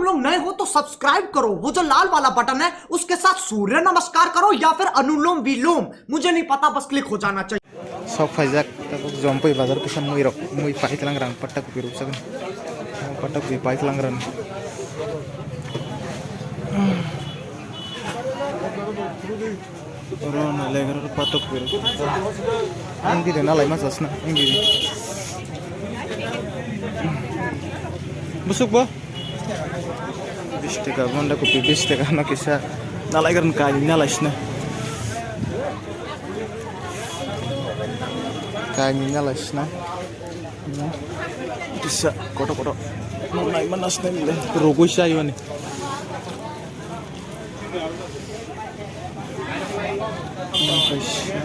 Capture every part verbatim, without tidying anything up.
लोग नए हो तो सब्सक्राइब करो, वो जो लाल वाला बटन है उसके साथ सूर्य नमस्कार करो या फिर अनुलोम विलोम, मुझे नहीं पता, बस क्लिक हो जाना चाहिए। Sok phaijak tabuk Jompui bazar kisa mui rok mui pai tlang rang patta kupi rok sagan patta kupi pai tlang rang. Oro no legra ro patok pero. Ang di na lai mas asna, ang di. Busuk bo? Bis taka, banda kopi bis taka no kisa. Na lai gran kai na lai sna. Kai na lai sna. Kisa koto koto. Nai manas nai le. Rogoi sa yoni. Kaisa.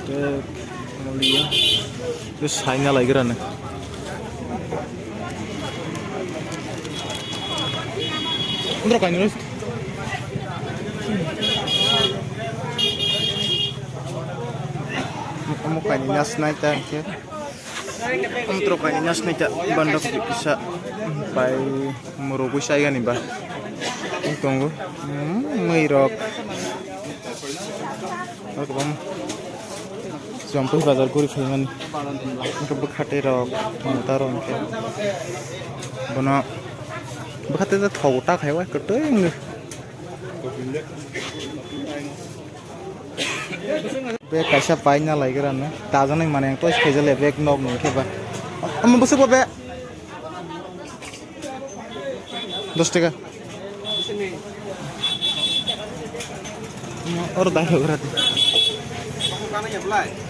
Te mulia. Te saina lai grana. Undro kainwi. Omo kainwi nasnai ta hinkhe. Omo kainwi nasnai ta banda kopi kisa bai morok bai saigani ba. Tongo. Hmm, mui rok. Aro kwbangma Jompui bazar guri phaimani. Hinkhe bwkha tei rok, mota rok hinkhe. Bono bwkha tei thok ta khai o kwtwi wngwi. Bag kaisa paina lai gra no. Tajaknai manwi ang twi khaijak le bag nok ni khe ba. Omo bwswk bo be. Dos taka. Oro dai hogra di.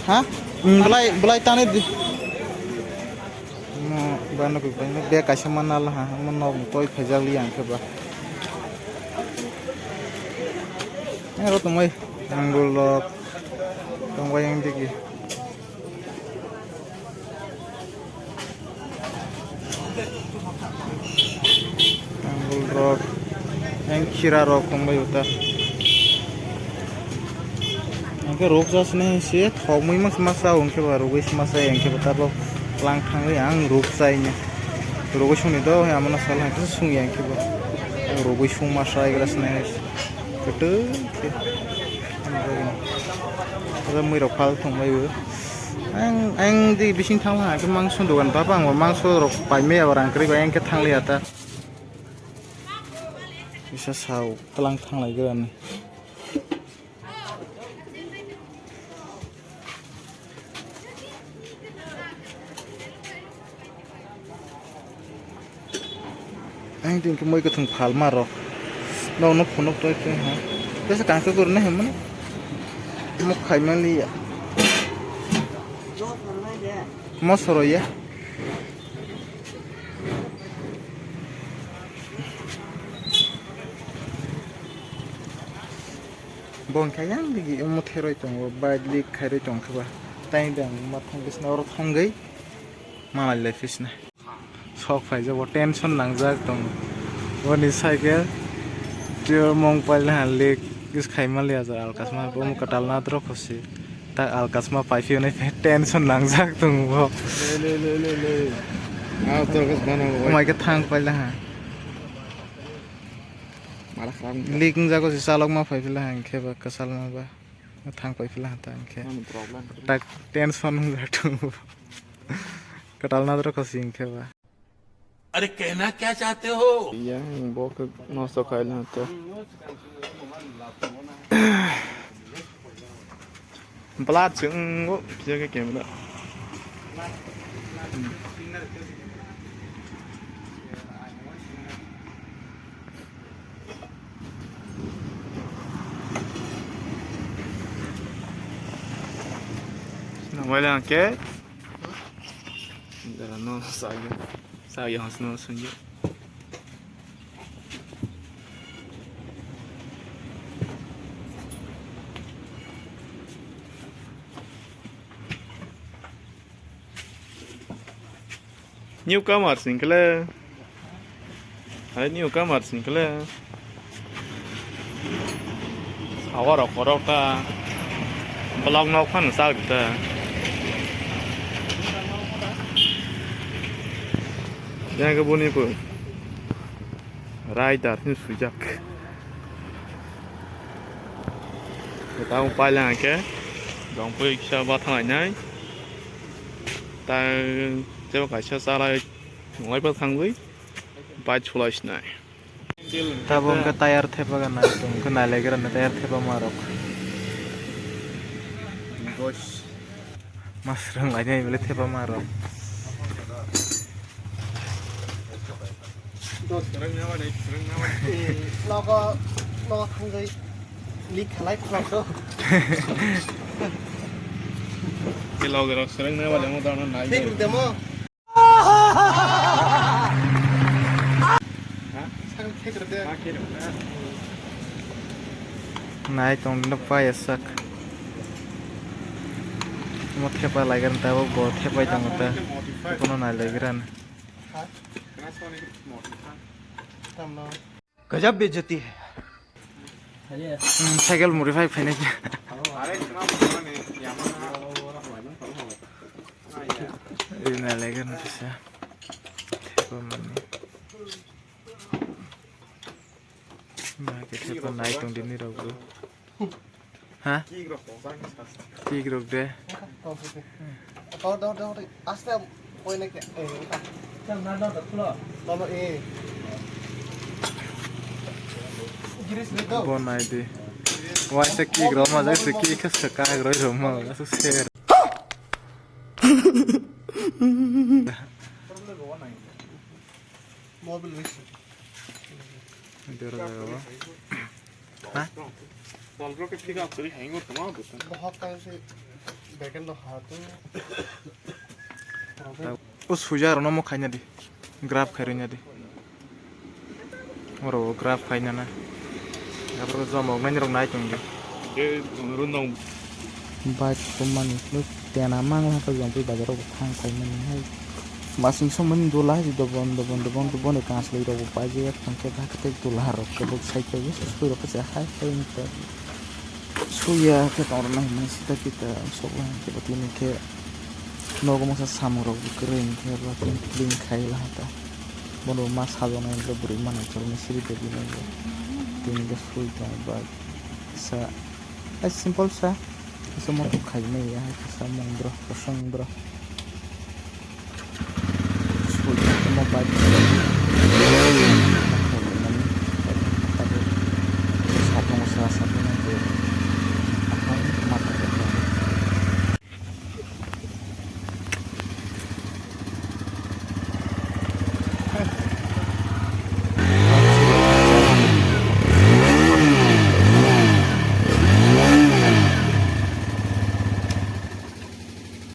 Ha? Hmm, belai, belai tani di. Mo bano ko bano bag kaisa manna la ha. Mo nok ni twi khaijak li ang khe ba. Oro tongbai anggul rok tongbai ang digi. Anggul rok, yang khira rok tongbai uta. Angke rok jasne se thokmui mas masa ungke ba rogoi masa angke ba tabo lang thangwi ang rok chaini. Rogoi sungni do, amana sal hangke sung angke ba. Rogoi sung masa igra sne. Kwtwi khe. Oro mui rok phal thwng bai bo. Ang, ang di bising thang ha khe mangso dogan baba ang mangso rok pai maya rang kwrwi bai ang khe thang liya ta. Kisa sao tlang thang lai gra ni. Ang tini khe mui kwthwng phalma rok. Nokno phunuk twi khe ha. Tesa kangsa gurine himano. Muk khaima liya. Mosoro ya. Bo hwnkhe yang digi omo theroi tongo, bike leak khairoi tongkhe ba. Tai bang ma thangkhe sna oro thangwi malai lai phisna. Sok phaijak bo tension nangjak tongo. Boni cycle twi mong pailha leak is khaima liya ja alkasma bo kwtal nadro khosi. Ta alkasma paiphi hwnwi tension nangjak tongo bo. Le, le, le, le, le. Ah, to gas bana bo. Omai khe thang pailha. Mala kharam. Leak wngjago se chalokma phaiphi laha hwnkhe ba kwchalma ba. Thang paiphi laha ta hwnkhe. Ani problem. Tak tension wngjago. Kwtal nadro khosi hwnkhe ba. अरे कहना क्या चाहते हो? Yang bo khe nosto khaila to. Bla chwng o kisa khe camera. Namaile angke. Dara no sagyo. Sagyo hasno sungyo. Newcomer sing khle. Hai newcomer sing khle. Awa rok korok ta. Block nok phan sak ta. Yang ke buni pun. Rider hin swijak. Tamo paila hwnkhe dongpui kisa bathang lainai. Tai tebo kaisa chalai nunglai pa thangwi bai chulai sinai. Tabo hwnkhe tayar thepa gana tong khe nailaigra na tayar thepa ma rok. Mas rang lainai bele thepa ma rok. Logo, logo thangwi leak khalai phano. Ke logo rok swrwng na wale mo dano nai. Thik demo. Ha? Sakni thik rwde. Ma khe rwna. Nai tong dino paya sak. Mo thepa laigra tabok bo thepai tongo ta. Kono nai laigra na. Ha? Tamno. Gajab bejati hai. Hmm, cycle modify phainai. Ina legan kisa. Thepa mani. Ma ke thepa nai tong dini rok bo. Ha? Tik rok de. Dor, dor, dor, dor. Aste koi na kya? Eh, uta. Nono, eh. Giris ni do. Bo nai di. Waisa ki roma jai se ki kha saka roi roma se ser. Mobil wisi. Dera jaga ba. Ha? Dol rok ke pick up kari hai ngur tama buta. Bahak ka se backend lo ha tu. O suja rok no mo khaina di. Grab khairoi na di. Oro grab khaina na. Abro jomok nai rok nai tong di. Ke rundong. Bike ko mani no tena mang ha ka jom pui bazar rok thang khai mani hai. Masing somani dola hai dobon dobon dobon dobon e kansloi rok bo paijak tong khe bhakhe tei dola rok khe bo cycle bo soi rok khe hai hai ni ta. Suya khe tong rwna hinwi sita kita sok la hinkhe bo tini khe nogo masa samung rok bo kwrwi hinkhe bo tini clean khai la ta. Bono ma sajoknai hinkhe bwrwi mano chwlwini siri tongwi nai bo. Tini khe sui tong ba kisa simple sa kisa moto khai maya hai kisa mung bro kosong bro.